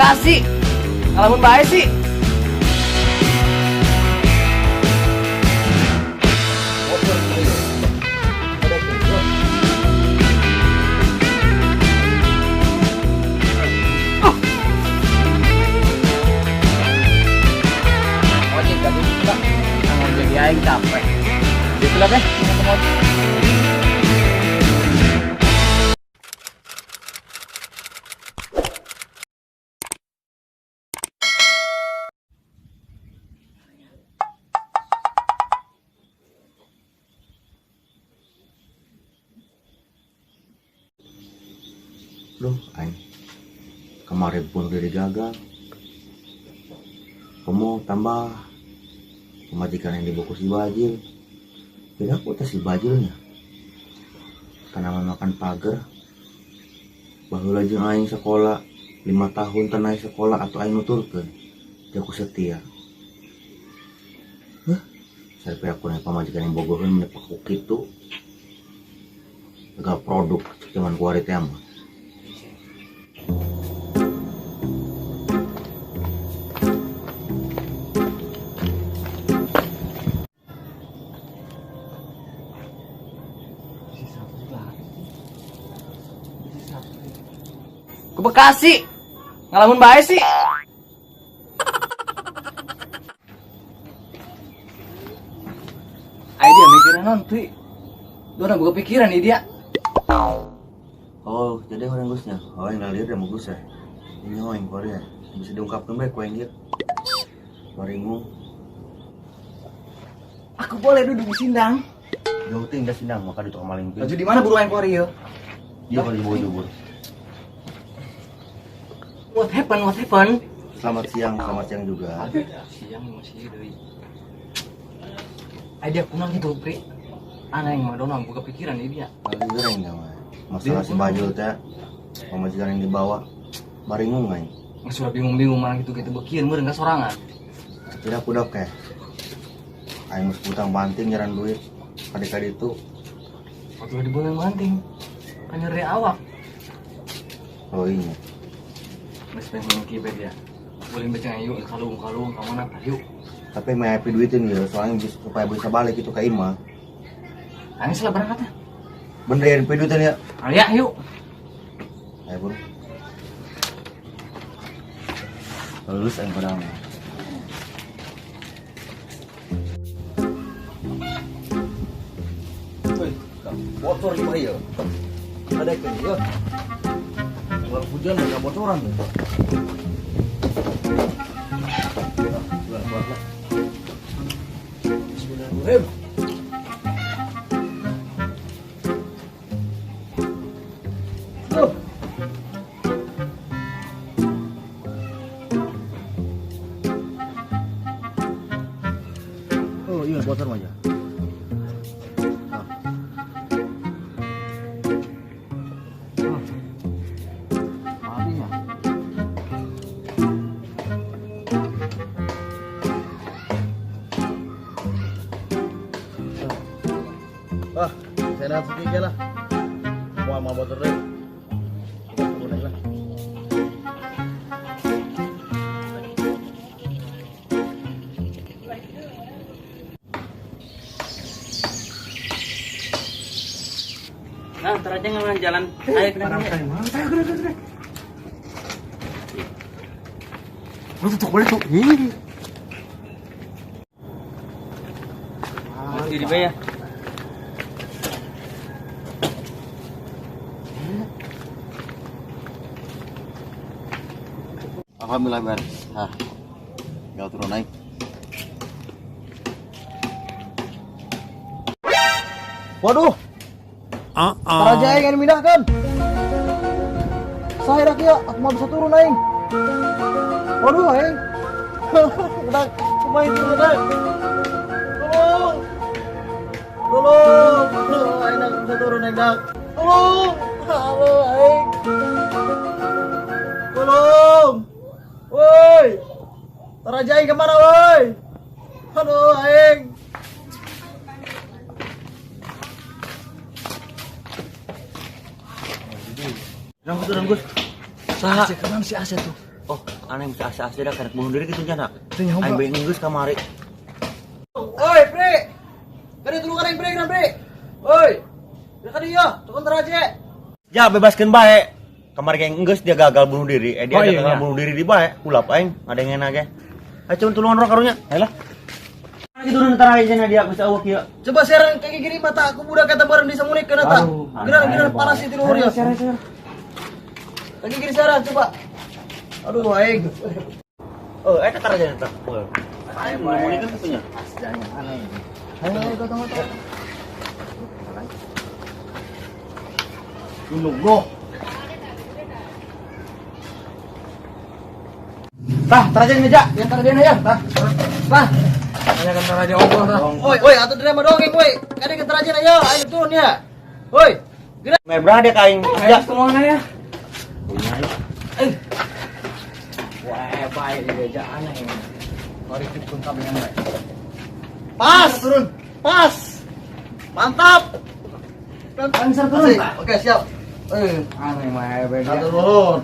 Bekasi. Ngalamun bae sih. Ojek tadi juga. Ngojek aing capek. Gitu lah deh. Duh, aing kemarin pun udah gagal. Kamu tambah pamajikan yang dibawa si Bajil. Beda aku teh si Bajilnya. Tanaman makan pagar. Baheula jeung aing sekolah 5 tahun tenai sekolah atau aing nuturkeun. Dia aku setia. Hah? Sampai aku naik pamajikan yang bogoheun menepak ku kitu. Gagal produk cuman kuari teh mah. Ke Bekasi. Ngalamun bae sih. Ayo dia mikirin non, Pri. Dua orang kepikiran nih dia. Oh, jadi orang gusnya. Oh, yang ngalir dan bagus ya. Ini oh yang Korea. Bisa diungkapkan baik yang gitu. Baringung. Aku boleh duduk di sindang. Jauh tinggal sindang, maka di tukang maling. Baju di mana buru yang Korea? Dia kalau dibawa jubur. What happened? What happened? Selamat siang juga. Siang masih deui. Ai dia kunang gitu, Pri. Aneh yang Madonna buka pikiran ini dia. Lagi goreng ya, Mas. Masalah si Bajul teh, pamajikan yang dibawa baringung aing. Nggak sudah bingung-bingung mana gitu-gitu bekian meureun ka sorangan. Tidak kudak teh. Aing geus utang banting nyaran duit. Kadi-kadi itu. Waktu dibuang banting. Kan nyeri awak. Oh iya. Mas pengen mengki dia. Boleh baca yuk kalung-kalung ka mana yuk. Tapi meh happy duitin ya, soalnya bisa, supaya bisa balik itu ke Ima. Aing salah berangkat ya. Bener ya, duitin ya. Ayo yuk. Ayo bro. Lulus yang kurang. Woi, bocor lima ya. Ada kan ya. Kalau hujan nggak bocoran tuh. Bismillahirrahmanirrahim. Tuh. Oh iya bocor aja. Ah, saya lihat sedikit lah. Wah, mau bocor deh. Kita turun aja lah. Nah, ntar aja nggak jalan. Ayo kena. Lu tutup boleh tuh. Ih. Masih dibayar. Alhamdulillah beres. Hah. Nggak turun naik. Waduh. Raja aing ingin mindahkan. Saya rakyat, aku mau bisa turun aing. Waduh aing. Udah, kumaha turun aing. Tolong. Tolong. Aing nak bisa turun aing dak. Tolong. Halo aing. Tolong. Woi. Raja aing kemana woi? Aduh aing. Nang turun Gus. Saha? Kemana si Asya tuh? Oh, Aneh bisa asa-asa dah karek bunuh diri gitu jana. Teu nyaho, Aing Bro. bae geus kamari. Oi, Bre. Kade tulungan aing, Bre, geura, Bre. Oi. Ya kade ya, tukang teraje. Ya bebaskeun bae. Kamari kayak geus dia gagal bunuh diri. Eh dia Oh, iya, gagal iya. bunuh diri di bae. Ulap aing ngadengen ge. Ayo cuman tulungan urang karunya. Ayolah. Lagi turun ntar aja cenah dia bisa awak ieu. Coba serang kaki kiri mata aku budak kata bareng di samunik kana ta. Aduh, Geura geura panas itu luhur ya. Share, share. Kaki kiri serang coba. Aduh aing. Oh, eta tar aja eta. Aing mau kan satunya. Aneh. Ayo ayo gotong gotong. Dulu Tah, teraja meja. Yang teraja ya. Tah. Tah. Hanya kan taraja ongkoh tah. Oi, oi, atuh drama dongeng, woi. Kade ke teraja ayo, ayo turun ya. Woi. Gerak. Merah dia ka aing. Ayo tulungan ya. Wah, baik dia aneh. Mari kita pun kami yang baik. Pas. Turun. Pas. Mantap. Ansar turun. Asik. Oke, siap. Eh, Aneh mah baik. satu turun.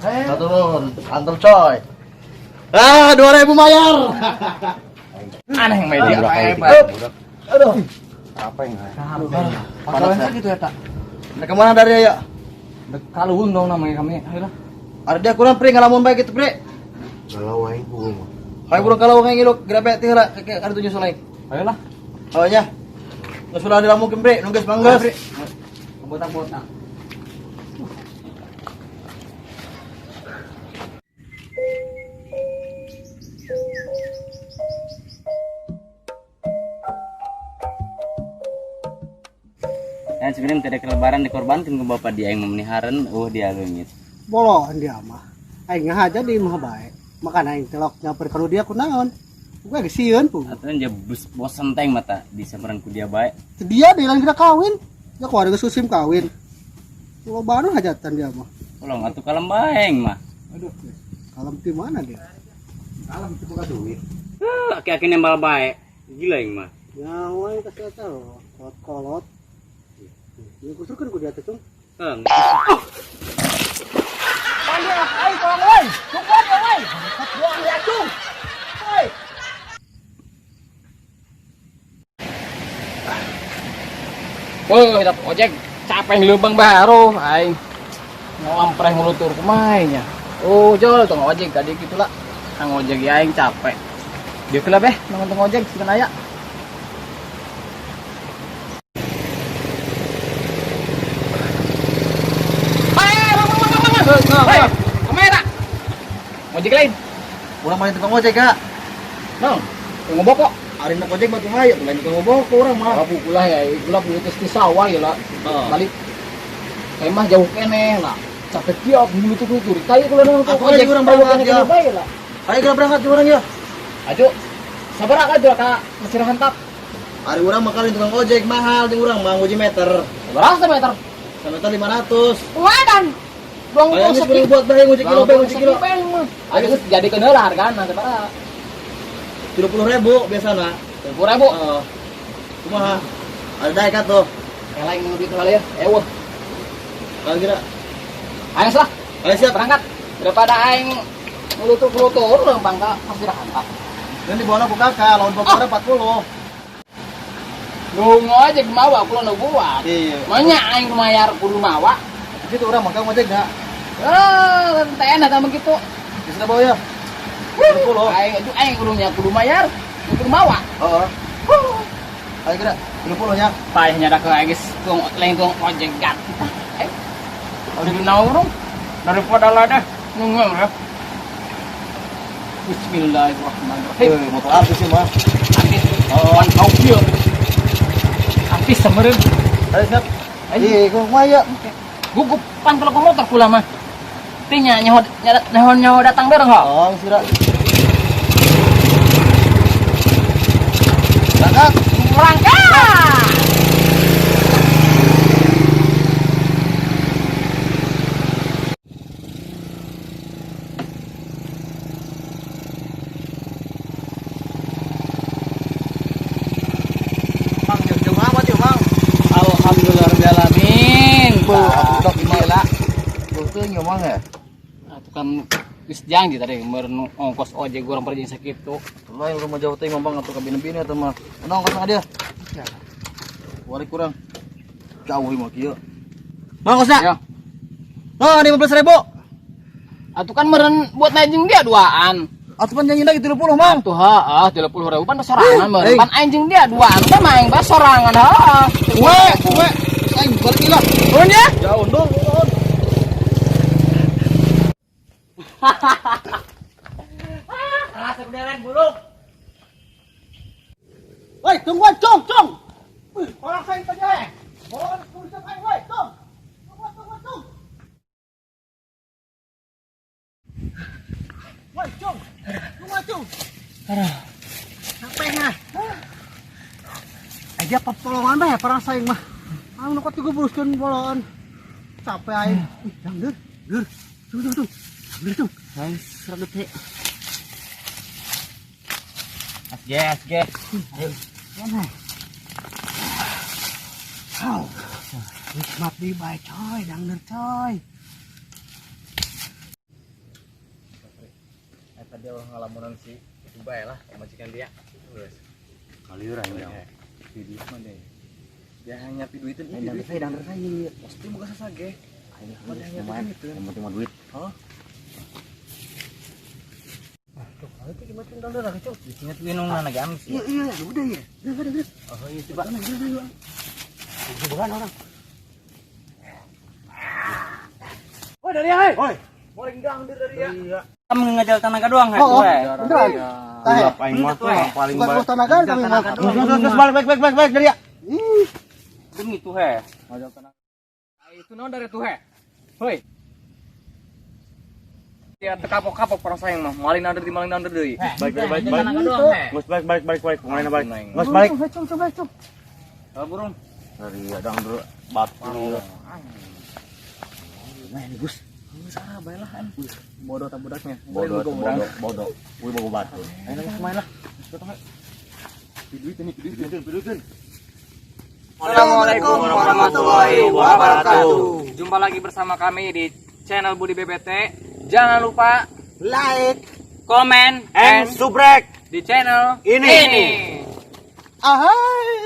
Satu turun. Antum coy. Ah, 2000 bayar. Aneh mah dia. Up. Aduh. Apa yang Panas ya gitu ya tak. Nah, kemana dari ya? Kaluhun dong namanya kami. Ayolah. Ada dia kurang pri ngalamun baik gitu, Pri. Galau aing buku mah. Hayo burung kalau ngiluk grabe teh lah kayak ada tujuh sulai. Ayolah. Oh nya. Geus ulah dilamukeun, Pri. Nu geus manggeus. Botak-botak. Dan sebenarnya tidak kelebaran dikorbankan ke bapak dia yang memeliharan, oh dia leungit. Boloan dia mah aing ngahaja di mah bae makan aing telok nyamper kalau dia kunaon gue geus sieun pu Atau dia bus bosan teng mata disamperan ku dia baik. dia di lain kita kawin ya ku ada geus musim kawin lo baru hajatan dia mah. Tolong atuh kalem baeng mah. Aduh, kalem di mana dia? Kalem itu buka duit. Aki-aki nembal bae. Gila yang mah. Nyawa yang kasih tahu kolot kolot ini kusurkan ku di atas cung. Heng. Woi, dapat ojek capek lubang baru aing. Ngelampreh ngelutur kumainya. Oh, jol tong ojek tadi gitulah. Kang ojek ya aing capek. Dia kelab eh nang tong ojek sudah aya. Hei, kamera. Ojek lain. Urang main tukang ojek, Kak. Nong, tunggu bokok. Ari nak ojek mah tuh hayu, lain tukang ngobok urang mah. Aku ulah ya, ulah putus di sawah ya lah. Balik. Kayak mah jauh kene lah. Capek tiap ngelutur-lutur. Kayak kalau nang Aku aja urang berangkat ya. Bae lah. Ayo geura berangkat urang ya. Ajo. Sabar aja ka mesir hantap. Ari urang mah kali tukang ojek mahal jeung urang mah nguji meter. Berapa meter? Semeter 500. Wadan. Buang Ayo geus sepi. urang buat bae nguji kilo, bae nguji kilo. Ayo geus jadi keun lah hargana sabaraha. 70.000 biasana. 70.000. Heeh. Kumaha? Ada daek atuh. Yang lain nu duit heula ya. Ewo. Kalau kira. Ayo lah, Ayo siap. berangkat. Daripada aing ngelutur-lutur lempang ka pasir hantap. Dan dibawa ku kakak, lawan bapak 40. Lu ngojek mawa kula nu buat. Iya. Manya aing mayar kudu mawa. Gitu urang mah kang ojek dah. Eh, teh eta mah kitu. Geus bawa ya. 70. Aing itu aing kudunya kudu mayar, kudu mawa. Heeh. Ayo kira 70 nya. Payah nyada ke aing geus tukang lain tukang ojek gat. Eh. Udah naon urang? Daripada lah dah. Nunggu ya. Bismillahirrahmanirrahim. Eh, motor artis sih mah. Artis. Oh, kau kieu. Artis semereun. Ayo siap. Ayo. Iya, kumaha ya? Gugup pan kalau motor kula mah. Tinya nyaho nyaho nyaho datang bareng ha. Oh, sira. Berangkat. Berangkat. Mang, jauh amat yuk, Mang. Alhamdulillah rabbil alamin. Bu, atuh dok gila. Tuh teuing ya, Mang ya. Atuh kan Geus janji tadi meureun ongkos ojek urang pergi sakitu. Lain rumah jauh teh mambang atuh kabina-bina eta mah. Mana ongkosna dia? Ya. Wari kurang. Jauh mah kieu. Mana ongkosna? Ya. Oh, 15.000. Atuh kan meureun buat naik jeung dia duaan. Atuh pan janjina 30, Mang. Tuh ha, 30.000 pan sorangan meureun. Eh. Pan aing jeung dia duaan kan mah aing bae sorangan ha. We, we. Terus aing balik lah. Turun ya. Jauh dong, turun. Woi, tungguan, Cung, Cung. Wih, orang saya tanya eh. Orang polisi aing, woi, Cung. Tungguan, tungguan, Cung. Woi, Cung. Tungguan, Cung. Capeknya. Eh, dia pertolongan bae perang saing mah. Anu kok tiga buruskeun bolongan. Capek aing. Ih, dangdeur, deur. Cung, cung, cung. Dangdeur, Cung. Aing seraget teh. SG SG. Mana? Au. Nikmat di bae coy, dangdeur coy. Eta dia ngalamunan si itu bae lah, majikan dia. Geus. Kaliur aing dong. Di duit mah deh. Dia hanya nyapi duitin Aing dangdeur saya, dangdeur saya. Pasti boga sasage. Aing lumayan, yang penting mah duit. Hah? Tuh, kalau itu gimana tuh dangdeur lagi, Cung? Ingat minum lagi amis. Iya, iya, udah ya. Udah, udah, udah. Oh iya coba. Udah, udah, udah. Bukan orang. Woi dari ai. Woi. Boleh dangdeur dari ya. Kamu ngajal tenaga doang ha. Oh, oh. Beneran. Tah, Gelap aing mah paling bukan balik. bos tenaga kami mah. Terus terus terus balik balik balik balik dari ya. Ih, Demi tuh he. Ngajal tenaga. Itu naon dari tuh he. Hoi. Ya tekapok-kapok perang sayang mah. Maling nander di maling nander deui. Balik balik balik. Tenaga doang he. Ngus balik balik balik balik. Kemana balik? Ngus balik. Cung, cung, cung, cung. Kalau burung. Dari dang dulu batu. Lumayan nih, Gus. Sarah bae lah an. Bodoh tak budaknya. Bodoh, bodoh, bodoh. Wih, bogo batu. Ayo main lah. Duit ini, duit. Duit. Assalamualaikum warahmatullahi wabarakatuh. Jumpa lagi bersama kami di channel Budi BBT. Jangan lupa Like. Komen And subrek di channel ini. ini. Ahai.